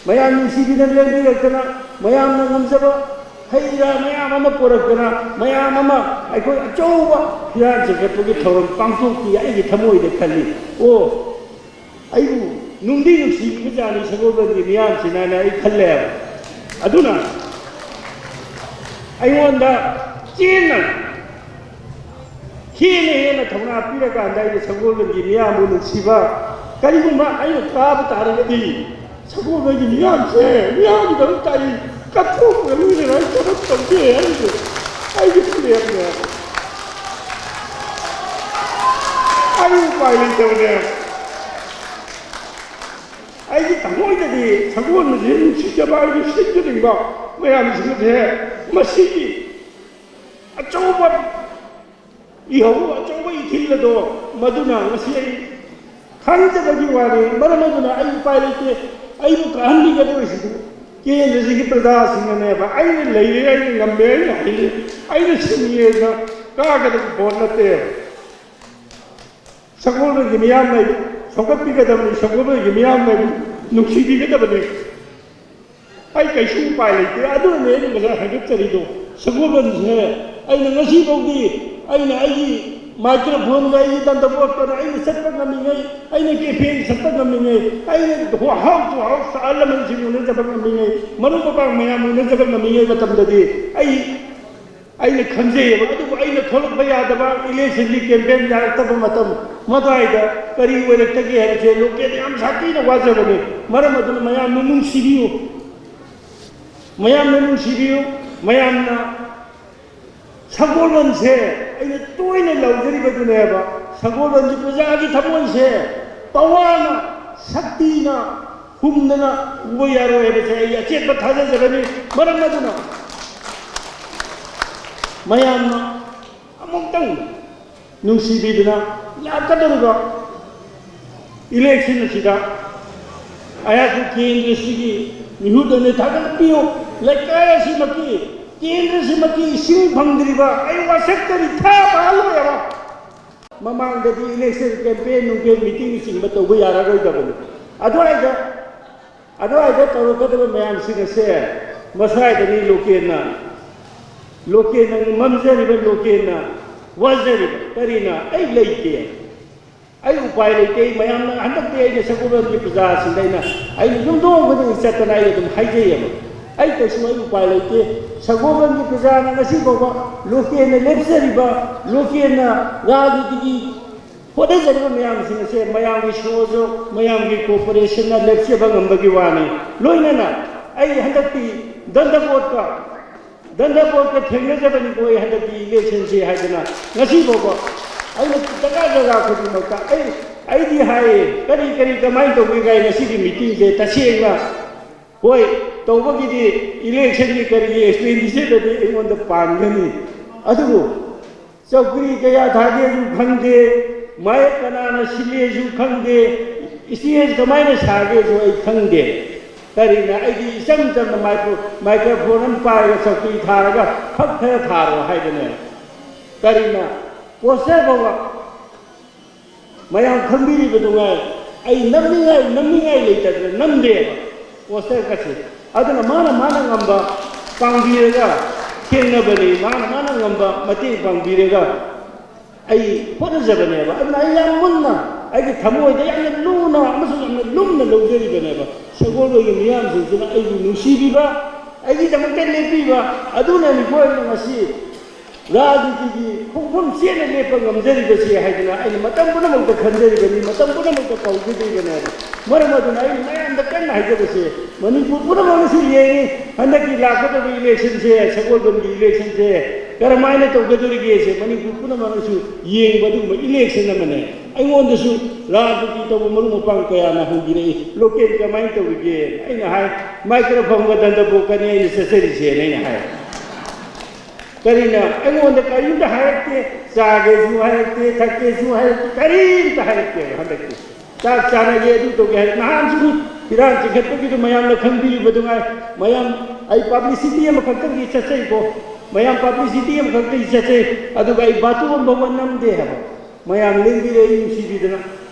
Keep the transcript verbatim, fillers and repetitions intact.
ꯃꯌꯥꯝ ꯅꯨꯡꯁꯤꯕꯤꯗꯅ ꯂꯦꯡꯕꯤꯔꯛꯇꯅ, ꯃꯌꯥꯝꯅ ꯉꯝꯖꯕ ꯍꯩ ꯔꯥ ꯃꯌꯥꯝ ꯑꯃ ꯄꯨꯔꯛꯇꯅ, ꯃꯌꯥꯝ ꯑꯃ ꯑꯩꯈꯣꯏ ꯑꯆꯧꯕ ꯐꯤꯔꯥꯟ ꯆꯤꯡꯈꯠꯄꯒꯤ ꯊꯧꯔꯝ ꯄꯥꯡꯊꯣꯛꯈꯤ꯫ ꯑꯩꯒꯤ ꯊꯃꯣꯏꯗ ꯈꯜꯂꯤ, ꯑꯣ, ꯑꯩꯕꯨ ꯅꯨꯡꯗꯤ ꯅꯨꯡꯁꯤꯕꯤꯕꯖꯥꯠꯅꯤ ꯁꯒꯣꯜꯕꯟꯒꯤ ꯃꯤꯌꯥꯝꯁꯤꯅꯅ ꯑꯩ ꯈꯜꯂꯦꯕ꯫ ꯑꯗꯨꯅ ꯑꯩꯉꯣꯟꯗ ꯆꯦꯟꯅ ꯍꯦꯟꯅ ꯍꯦꯟꯅ ꯊꯧꯅꯥ ꯄꯤꯔꯀꯥꯟꯗ ꯑꯩꯅ ꯁꯒꯣꯜꯕꯟꯒꯤ ꯃꯤꯌꯥꯝꯕꯨ ꯅꯨꯡꯁꯤꯕ, ꯀꯔꯤꯒꯨꯝꯕ ꯑꯩꯅ ꯀꯥꯕ ꯇꯥꯔꯒꯗꯤ ꯁꯒꯣꯜꯕꯟꯒꯤ ꯃꯤꯌꯥꯝꯁꯦ, ꯃꯤꯌꯥꯝꯒꯤꯗꯃꯛꯇ ꯑꯩ ꯀꯠꯊꯣꯛꯄꯒ ꯂꯣꯏꯅꯅ ꯑꯩ ꯊꯕꯛ ꯇꯧꯒꯦ ꯍꯥꯏꯕꯁꯦ ꯑꯩꯒꯤ ꯐꯤꯔꯦꯞꯅꯦ꯫ ꯑꯩ ꯎꯄꯥꯏ ꯂꯩꯇꯕꯅꯦ꯫ ꯑꯩꯒꯤ ꯊꯃꯣꯏꯗꯗꯤ ꯁꯒꯣꯜꯕꯟꯁꯦ ꯅꯨꯡꯁꯤꯖꯕ, ꯑꯩꯒꯤ ꯁꯤꯠꯆꯅꯤꯡꯕ ꯃꯌꯥꯝꯁꯤꯡꯁꯦ ꯃꯁꯤꯒꯤ ꯑꯆꯧꯕ ꯏꯍꯧ, ꯑꯆꯧꯕ ꯏꯊꯤꯜ ꯑꯗꯣ, ꯃꯗꯨꯅ ꯉꯁꯤ ꯑꯩ ꯈꯪꯖꯕꯒꯤ ꯋꯥꯅꯤ꯫ ꯃꯔꯝ ꯑꯗꯨꯅ ꯑꯩ ꯎꯄꯥꯏ ꯂꯩꯇꯦ꯫ ꯑꯩꯕꯨ ꯀꯥꯍꯟꯕꯤꯒꯗꯧꯔꯤꯁꯤꯗꯤ ꯀꯦꯟꯗ꯭ꯔꯁꯤꯒꯤ ꯄ꯭ꯔꯖꯥꯁꯤꯡꯅꯅꯦꯕ꯫ ꯑꯩꯅ ꯂꯩꯔꯦ, ꯑꯩꯅ ꯉꯝꯃꯦ, ꯑꯩꯅ ꯍꯩꯔꯦ, ꯑꯩꯅ ꯁꯤꯡꯉꯦꯅ ꯀꯥꯒꯗꯕ ꯚꯣꯠ ꯅꯠꯇꯦꯕ꯫ ꯁꯒꯣꯜꯕꯟꯒꯤ ꯃꯤꯌꯥꯝꯅ ꯑꯩꯕꯨ ꯁꯧꯒꯠꯄꯤꯒꯗꯕꯅꯤ, ꯁꯒꯣꯜꯕꯟꯒꯤ ꯃꯤꯌꯥꯝꯅ ꯑꯩꯕꯨ ꯅꯨꯡꯁꯤꯕꯤꯒꯗꯕꯅꯤ꯫ ꯑꯩ ꯀꯩꯁꯨ ꯎꯄꯥꯏ ꯂꯩꯇꯦ꯫ ꯑꯗꯨꯅꯅꯦ ꯑꯩꯅ ꯉꯁꯥꯏ ꯍꯥꯏꯒꯠꯆꯔꯤꯗꯣ꯫ ꯁꯒꯣꯜꯕꯟꯁꯦ ꯑꯩꯅ ꯉꯁꯤꯐꯥꯎꯗꯤ ꯑꯩꯅ ꯑꯩꯒꯤ ꯃꯥꯏꯀ꯭ꯔꯣꯐꯣꯟꯒ ꯑꯩꯒꯤ ꯗꯟꯗꯕꯣꯠꯀꯅ ꯑꯩꯅ ꯆꯠꯄ ꯉꯝꯃꯤꯉꯩ, ꯑꯩꯅ ꯀꯦꯐꯦꯟ ꯆꯠꯄ ꯉꯝꯃꯤꯉꯩ, ꯑꯩꯅ house to house ꯑꯍꯜ ꯂꯃꯟꯁꯤꯡ ꯎꯅꯖꯕ ꯉꯝꯃꯤꯉꯩ, ꯃꯔꯨꯞ ꯃꯄꯥꯡ ꯃꯌꯥꯝ ꯎꯅꯖꯕ ꯉꯝꯃꯤꯉꯩ ꯃꯇꯝꯗꯗꯤ ꯑꯩ ꯑꯩꯅ ꯈꯪꯖꯩꯌꯦꯕ꯫ ꯑꯗꯨꯕꯨ ꯑꯩꯅ ꯊꯣꯛꯂꯛꯄ ꯌꯥꯗꯕ, election ꯒꯤ campaign ꯌꯥꯔꯛꯇꯕ ꯃꯇꯝ ꯃꯗꯨꯋꯥꯏꯗ ꯀꯔꯤ ꯑꯣꯏꯔꯛꯇꯒꯦ ꯍꯥꯏꯕꯁꯦ local ꯌꯥꯝ ꯁꯥꯊꯤꯅ ꯋꯥꯖꯕꯅꯤ꯫ ꯃꯔꯝ ꯑꯗꯨꯅ ꯃꯌꯥꯝꯅ ꯅꯨꯡꯁꯤꯕꯤꯌꯨ, ꯃꯌꯥꯝꯅ ꯅꯨꯡꯁꯤꯕꯤꯌꯨ, ꯃꯌꯥꯝꯅ ꯁꯒꯣꯜꯕꯟꯁꯦ ꯑꯩꯅ ꯇꯣꯏꯅ ꯂꯧꯖꯔꯤꯕꯗꯨꯅꯦꯕ꯫ ꯁꯒꯣꯜꯕꯟꯒꯤ ꯄ꯭ꯔꯖꯥꯒꯤ ꯊꯃꯣꯏꯁꯦ ꯄꯋꯥꯅ, ꯁꯛꯇꯤꯅ ꯍꯨꯝꯗꯅ ꯎꯕ ꯌꯥꯔꯣꯏ ꯍꯥꯏꯕꯁꯦ ꯑꯩ ꯑꯆꯦꯠꯄ ꯊꯥꯖꯖꯕꯅꯤ꯫ ꯃꯔꯝ ꯑꯗꯨꯅ ꯃꯌꯥꯝꯅ ꯑꯃꯨꯛꯇꯪ ꯅꯨꯡꯁꯤꯕꯤꯗꯨꯅ ꯂꯥꯛꯀꯗꯧꯔꯤꯕ election ꯑꯁꯤꯗ ꯑꯩꯍꯥꯛꯀꯤ ꯀꯦꯟꯗ꯭ꯔꯁꯤꯒꯤ ꯃꯤꯍꯨꯠ ꯑꯅꯤ ꯊꯥꯒꯠꯄꯤꯌꯨ꯫ ꯂꯩꯀꯥꯏ ꯑꯁꯤꯃꯛꯀꯤ, ꯀꯦꯟꯗ꯭ꯔꯁꯤꯃꯛꯀꯤ ꯏꯁꯤꯡ ꯐꯪꯗ꯭ꯔꯤꯕ ꯑꯩ ꯋꯥꯁꯛꯇ ꯔꯤꯊꯥ ꯄꯥꯜꯂꯣꯏꯕ꯫ ꯃꯃꯥꯡꯗꯗꯤ election campaign ꯅꯨꯡꯄꯦꯟ meeting ꯅꯆꯤꯡꯕ ꯇꯧꯕ ꯌꯥꯔꯔꯣꯏꯗꯕꯅꯤ꯫ ꯑꯗꯨꯋꯥꯏꯗ ꯑꯗꯨꯋꯥꯏꯗ ꯇꯧꯔꯛꯀꯗꯕ ꯃꯌꯥꯝꯁꯤꯡ ꯑꯁꯦ ꯃꯁ꯭ꯋꯥꯏꯗꯅꯤ ꯂꯣꯀꯦꯜꯅ, ꯂꯣꯀꯦꯜꯅ ꯃꯝꯖꯔꯤꯕ, ꯂꯣꯀꯦꯜꯅ ꯋꯥꯖꯔꯤꯕ꯫ ꯀꯔꯤꯅ? ꯑꯩ ꯂꯩꯇꯦ, ꯑꯩ ꯎꯄꯥꯏ ꯂꯩꯇꯦ꯫ ꯑꯩ ꯃꯌꯥꯝꯅ ꯍꯟꯗꯛꯇꯤ ꯑꯩꯅ ꯁꯒꯣꯜꯕꯟꯒꯤ ꯄ꯭ꯔꯖꯥꯁꯤꯡꯗ ꯑꯩꯅ, ꯑꯩꯅ ꯌꯨꯝꯊꯣꯡ ꯈꯨꯗꯤꯡꯒꯤ ꯆꯠꯇꯅ ꯑꯩ ꯑꯗꯨꯝ ꯍꯥꯏꯖꯩꯑꯕ, ꯑꯩ ꯀꯩꯁꯨ ꯑꯩ ꯎꯄꯥꯏ ꯂꯩꯇꯦ꯫ ꯁꯒꯣꯜꯕꯟꯒꯤ ꯄ꯭ꯔꯖꯥꯅ ꯉꯁꯤ ꯐꯥꯎꯕ ꯂꯣꯀꯦꯜꯅ ꯂꯦꯞꯆꯔꯤꯕ, ꯂꯣꯀꯦꯜꯅ ꯔꯥꯖꯅꯤꯇꯤꯒꯤ ꯍꯣꯠꯅꯖꯔꯤꯕ ꯃꯌꯥꯝꯁꯤꯡ ꯑꯁꯦ ꯃꯌꯥꯝꯒꯤ ꯁꯣꯖꯣ, ꯃꯌꯥꯝꯒꯤ ꯀꯣꯑꯣꯄꯔꯦꯁꯟꯅ ꯂꯦꯞꯆꯕ ꯉꯝꯕꯒꯤ ꯋꯥꯅꯤ꯫ ꯂꯣꯏꯅꯅ ꯑꯩ ꯍꯟꯗꯛꯇꯤ ꯗꯟꯗ ꯕꯣꯠꯀ, ꯗꯟꯗ ꯕꯣꯠꯀ ꯊꯦꯡꯅꯖꯕꯅꯤꯀꯣ ꯑꯩ ꯍꯟꯗꯛꯇꯤ ꯏꯂꯦꯛꯁꯟꯁꯦ ꯍꯥꯏꯗꯅ ꯉꯁꯤ ꯐꯥꯎꯕ ꯑꯩꯅ ꯖꯒꯥ ꯖꯒꯥ ꯈꯨꯗꯤꯡꯃꯛꯇ ꯑꯩ, ꯑꯩꯗꯤ ꯍꯥꯏꯌꯦ, ꯀꯔꯤ ꯀꯔꯤ ꯀꯃꯥꯏꯅ ꯇꯧꯒꯦ ꯀꯥꯏ ꯉꯁꯤꯒꯤ ꯃꯤꯇꯤꯡꯁꯦ ꯇꯁꯦꯡꯅ ꯍꯣꯏ, ꯇꯧꯕꯒꯤꯗꯤ ꯏꯂꯦꯛꯁꯟꯒꯤ ꯀꯔꯤꯒꯤ ꯑꯦꯛꯁꯄꯦꯟꯗꯤꯆꯔꯗꯗꯤ ꯑꯩꯉꯣꯟꯗ ꯄꯥꯟꯒꯅꯤ꯫ ꯑꯗꯨꯕꯨ ꯆꯧꯀ꯭ꯔꯤ ꯀꯌꯥ ꯊꯥꯒꯦꯁꯨ ꯈꯪꯗꯦ, ꯃꯥꯏꯛ ꯀꯅꯥꯅ ꯁꯤꯜꯂꯦꯁꯨ ꯈꯪꯗꯦ, ꯁ꯭ꯇꯦꯖ ꯀꯃꯥꯏꯅ ꯁꯥꯒꯦꯁꯨ ꯑꯩ ꯈꯪꯗꯦ꯫ ꯀꯔꯤꯅ ꯑꯩꯗꯤ ꯏꯆꯝ ꯆꯝꯅ ꯃꯥꯏꯀ꯭ꯔꯣ-, ꯃꯥꯏꯀ꯭ꯔꯣꯐꯣꯟ ꯑꯃ ꯄꯥꯏꯔꯒ ꯆꯧꯀ꯭ꯔꯤ ꯊꯥꯔꯒ ꯐꯛ ꯈꯔ ꯊꯥꯔꯣ ꯍꯥꯏꯕꯅꯦ꯫ ꯀꯔꯤꯅ ꯄꯣꯁꯇꯔ ꯐꯥꯎꯕ ꯃꯌꯥꯝ ꯈꯪꯕꯤꯔꯤꯕꯗꯨꯉꯥꯏ ꯑꯩ ꯅꯝꯅꯤꯡꯉꯥꯏ, ꯅꯝꯅꯤꯡꯉꯥꯏ ꯂꯩꯇꯗꯅ ꯅꯝꯗꯦꯕ ꯄꯣꯁꯇꯔꯒꯁꯦ꯫ ꯑꯗꯨꯅ ꯃꯥꯅ, ꯃꯥꯅ ꯉꯝꯕ ꯄꯥꯡꯕꯤꯔꯒ ꯊꯦꯡꯅꯕꯅꯤ, ꯃꯥꯅ, ꯃꯥꯅ ꯉꯝꯕ ꯃꯇꯦꯡ ꯄꯥꯡꯕꯤꯔꯒ ꯑꯩ ꯍꯣꯠꯅꯖꯕꯅꯦꯕ꯫ ꯑꯗꯨꯅ ꯑꯩ ꯌꯥꯝ ꯃꯨꯟꯅ, ꯑꯩꯒꯤ ꯊꯃꯣꯏꯗ ꯌꯥꯝꯅ ꯂꯨꯅ ꯑꯃꯁꯨꯡ ꯌꯥꯝꯅ ꯂꯨꯝꯅ ꯂꯧꯖꯔꯤꯕꯅꯦꯕ꯫ ꯁꯒꯣꯜꯕꯟꯒꯤ ꯃꯤꯌꯥꯝꯁꯤꯡꯁꯤꯅ ꯑꯩꯕꯨ ꯅꯨꯡꯁꯤꯕꯤꯕ, ꯑꯩꯒꯤꯗꯃꯛꯇ ꯂꯦꯞꯄꯤꯕ ꯑꯗꯨꯅꯅꯤꯀꯣ ꯑꯩꯅ ꯉꯁꯤ ꯔꯥꯖꯅꯤꯇꯤꯒꯤ ꯈꯣꯡꯐꯝ ꯆꯦꯠꯅ ꯂꯦꯞꯄ ꯉꯝꯖꯔꯤꯕꯁꯤ ꯍꯥꯏꯗꯅ ꯑꯩꯅ ꯃꯇꯝ ꯄꯨꯝꯅꯃꯛꯇ ꯈꯟꯖꯔꯤꯕꯅꯤ, ꯃꯇꯝ ꯄꯨꯝꯅꯃꯛꯇ ꯀꯧꯖꯗ꯭ꯔꯤꯕꯅꯦꯕ꯫ ꯃꯔꯝ ꯑꯗꯨꯅ ꯑꯩꯅ ꯃꯌꯥꯝꯗ ꯀꯟꯅ ꯍꯥꯏꯖꯕꯁꯦ, ꯃꯅꯤꯄꯨꯔ ꯄꯨꯝꯅꯃꯛꯅꯁꯨ ꯌꯦꯡꯉꯤ, ꯍꯟꯗꯛꯀꯤ ꯂꯥꯛꯀꯗꯕ ꯏꯂꯦꯛꯁꯟꯁꯦ, ꯁꯒꯣꯜꯕꯟꯒꯤ ꯏꯂꯦꯛꯁꯟꯁꯦ ꯀꯔꯝꯍꯥꯏꯅ ꯇꯧꯒꯗꯧꯔꯤꯒꯦꯁꯦ ꯃꯅꯤꯄꯨꯔ ꯄꯨꯝꯅꯃꯛꯅꯁꯨ ꯌꯦꯡꯕ ꯑꯗꯨꯒꯨꯝꯕ ꯏꯂꯦꯛꯁꯟ ꯑꯃꯅꯦ꯫ ꯑꯩꯉꯣꯟꯗꯁꯨ ꯔꯥꯖꯅꯤꯇꯤ ꯇꯧꯕ ꯃꯔꯨꯞ ꯃꯄꯥꯡ ꯀꯌꯥꯅ ꯍꯪꯕꯤꯔꯛꯏ, "ꯂꯣꯀꯦꯜ ꯀꯃꯥꯏꯅ ꯇꯧꯔꯤꯒꯦ?" ꯑꯩꯅ ꯍꯥꯏ, "ꯃꯥꯏꯀ꯭ꯔꯣꯐꯣꯟꯒ ꯗꯟꯗꯕꯣꯛꯀꯅꯤ ꯑꯩꯅ ꯆꯠꯆꯔꯤꯁꯦꯅ" ꯑꯩꯅ ꯍꯥꯏ꯫ ꯀꯔꯤꯅ? ꯑꯩꯉꯣꯟꯗ ꯀꯔꯤꯝꯇ ꯍꯥꯏꯔꯛꯇꯦ, ꯆꯥꯒꯦꯁꯨ ꯍꯥꯏꯔꯛꯇꯦ, ꯊꯛꯀꯦꯁꯨ ꯍꯥꯏꯔꯛꯇꯦ, ꯀꯔꯤꯝꯇ ꯍꯥꯏꯔꯛꯇꯦꯕ ꯍꯟꯗꯛꯇꯤ꯫ ꯆꯥꯛ ꯆꯥꯅꯒꯦ, ꯑꯗꯨ ꯇꯧꯒꯦ ꯍꯥꯏꯔ, ꯅꯍꯥꯟꯁꯨ ꯏꯔꯥꯡ ꯆꯤꯡꯈꯠꯄꯒꯤꯗꯨ ꯃꯌꯥꯝꯅ ꯈꯪꯕꯤꯔꯤꯕꯗꯨ ꯉꯥꯏ꯫ ꯃꯌꯥꯝ, ꯑꯩ ꯄꯕ꯭ꯂꯤꯁꯤꯇꯤ ꯑꯃꯈꯛꯇꯪꯒꯤ ꯆꯠꯆꯩꯀꯣ, ꯃꯌꯥꯝ ꯄꯕ꯭ꯂꯤꯁꯤꯇꯤ ꯑꯃꯈꯛꯇꯒꯤ ꯆꯠꯆꯩ, ꯑꯗꯨꯒ ꯑꯩ ꯕꯥꯇꯣꯟ ꯐꯥꯎꯕ ꯅꯝꯗꯦ ꯍꯥꯏꯕ꯫ ꯃꯌꯥꯝ ꯂꯦꯡꯕꯤꯔꯛꯏ ꯅꯨꯡꯁꯤꯕꯤꯗꯅ꯫